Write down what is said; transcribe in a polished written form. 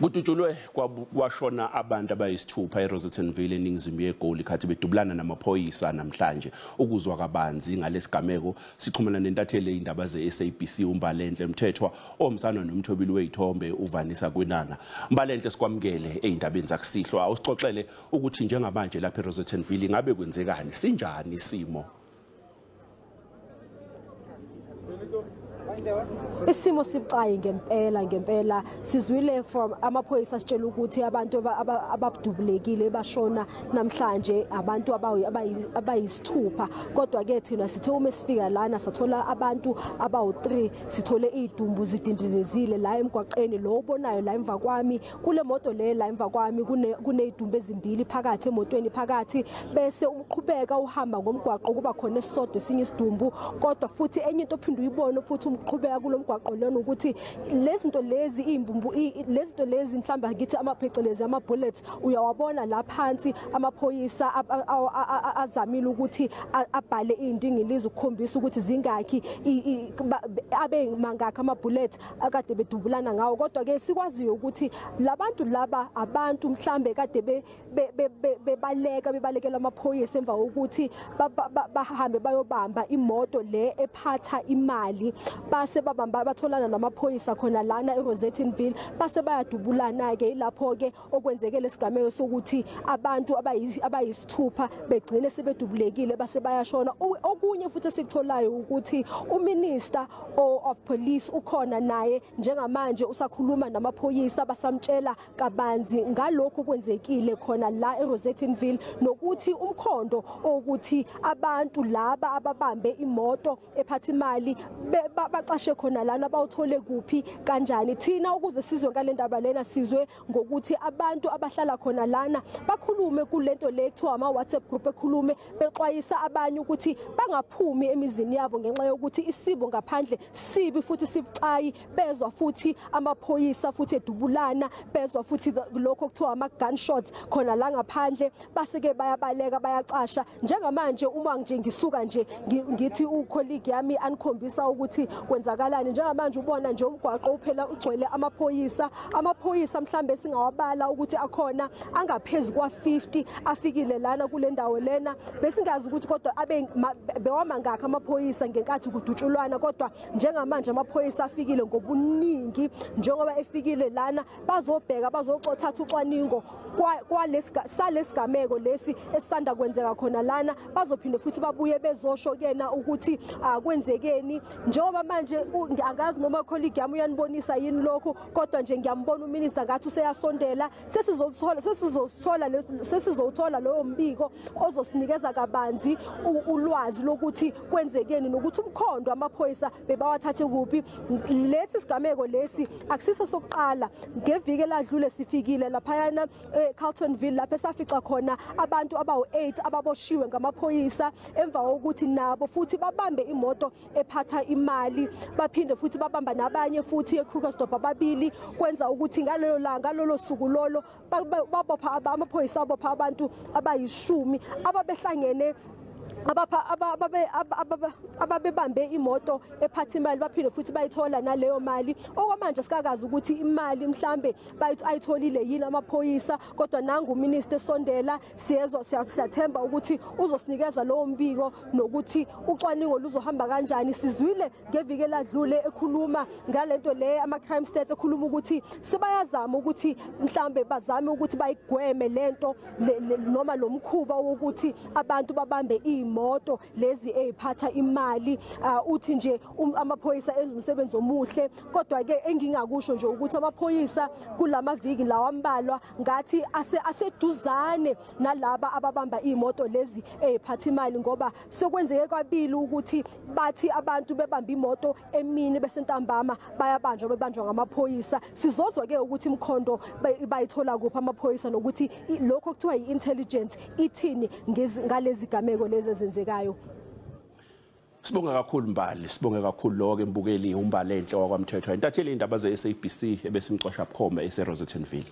Kudutshulwe kwashona abantu abayisithupha eRosettenville eningizimu yeGoli khathi bedubulana namaphoyisa namhlanje. Ukuzwa kabanzi ngalesigameko sixhumana nentatheli indaba ze-SABC uMbalenhle Mthethwa omsana nomthobili wezithombe uVanessa Kwinana. Mbalenhle, sikwamukele ey'ndabeni zakusihlwa. Awusixoxele ukuthi njengamanje lapha eRosettenville ngabe kwenzekani, sinjani isimo? Isimo sibucayi ngempela. Sizwile from amaphoyisa asitshela ukuthi abantu abadubulekile bashona namhlanje abantu abayisithupha, kodwa ke thina sithe uma sifika lana sathola abantu abawu3, sithole idumbu zidindilizile la emgwaqeni lo obonayo la emva kwami. Kule moto le la emva kwami kunezidumbu ezimbili phakathi emotweni phakathi, bese umqhubeka uhamba ngomgwaqo kuba khona esisodwa esinye isidumbu. Kodwa futhi enye into ophinde uyibone futhi umqhubeka kulomgwaqo lona ukuthi lezinto lezi imbumbu lezinto lezi mhlamba ngithi amaphecelezi ama bullets uyawabona la phansi. Amaphoyisa azamile ukuthi abhale indingilizi ukukhombisa ukuthi zingakhi abe mangakhi ama bullets akade bedubulana ngawo. Kodwa ke sikwaziyo ukuthi labantu laba abantu mhlambe kade bebaleka bebalekela amaphoyisa emva kokuthi bahambe bayobamba imoto le ephatha imali, base babamba batholana namaphoyisa khona lana eRosettenville, base bayadubulana ke. Ilapho ke okwenzeke lesigameko sokuthi abantu abayisithupha begcine sebedubulekile base bayashona. Okunye futhi esikutholayo ukuthi uMinister of Police ukhona naye njengamanje usakhuluma namaphoyisa, basamtshela kabanzi ngalokhu kwenzekile khona la eRosettenville, nokuthi umkhondo ukuthi abantu laba ababambe imoto ephatha imali bacashe khona lana bawuthole kuphi kanjani. Thina ukuze sizwe ngale ndaba lena sizwe ngokuthi abantu abahlala khona lana bakhulume kulento le kuthiwa ama WhatsApp group, ekhulume bexwayisa abanye ukuthi bangaphumi emizini yabo ngenxa yokuthi isibo ngaphandle sibi futhi sibucayi. Bezwa futhi amaphoyisa futhi edubulana, bezwa futhi lokho kuthiwa ama gunshots khona la ngaphandle, base ke bayabaleka bayacasha. Njengamanje uma nje ngisuka nje ngithi ucolleague yami anikhombisa ukuthi kwenzakalani, njengamanje ubona nje umgwaqo uphela ugcwele amaphoyisa. Amaphoyisa mhlambe singawabala ukuthi akhona angaphezulu kwa 50 afikile lana kule ndawo lena. Besingazi ukuthi kodwa abe bewamangakhi amaphoyisa ngenkathi kudutshulwana, kodwa njengamanje amaphoyisa afikile ngobuningi. Njengoba efikile lana bazobheka bazocothatha ucwaningo salesigameko lesi esisanda kwenzeka khona lana, bazophinde futhi babuye bezosho kena ukuthi kwenzekeni. Njengoba manje angazi noma colleague yami uyanibonisa yini lokhu, kodwa nje ngiyambona uMinister ngathi useyasondela. Sesizothola loyo mbiko ozosinikeza kabanzi ulwazi lokuthi kwenzekeni nokuthi umkhondo amaphoyisa bebawathathe kuphi. Lesi sigameko lesi akusiso sokuqala. Ngeviki eladlule sifikile laphayana eCarltonville lapho esafica khona abantu abawu8 ababoshiwe ngamaphoyisa emva kokuthi nabo futhi babambe imoto ephatha imali, baphinde futhi babamba nabanye futhi eKrugersdorp ababili. Kwenza ukuthi ngalelo langa ngalolo suku lolo babopha amaphoyisa abopha abantu abayishumi ababehlangene ababebambe imoto ephatha imali, baphinde futhi bayithola naleyo mali. Okwamanje sikakazi ukuthi imali mhlambe ayitholile yini amaphoyisa, kodwa nangu uMinister esondela siyezwa siyathemba ukuthi uzosinikeza lowo mbiko nokuthi ucwaningo luzohamba kanjani. Sizwile ngeviki eladlule ekhuluma ngalento le ama crime stats, ekhuluma ukuthi sebayazama ukuthi mhlambe bazame ukuthi bayigweme lento noma lo mkhuba wokuthi abantu babambe imoto lezi eziphatha imali. Uthi nje amaphoyisa enza umsebenzi omuhle, kodwa ke engingakusho nje ukuthi amaphoyisa kulamaviki lawa ambalwa ngathi aseduzane nalaba ababamba imoto lezi eziphatha imali, ngoba sekwenzeke kwabili ukuthi bathi abantu bebamba imoto emini bese ntambama bayabanjwa bebanjwa ngamaphoyisa. Sizozwa ke ukuthi imkhondo bayithola kuphi amaphoyisa nokuthi lokho kuthiwa i-intelligence ithini ngalezi gameko lezi ezenzekayo. Sibonge kakhulu Mbali, sibonge kakhulu lo ke mbukeli uMbalenhle wakwaMthethwa, intatheli indaba ze-SABC ebesimxosha bukhoma eseRosettenville.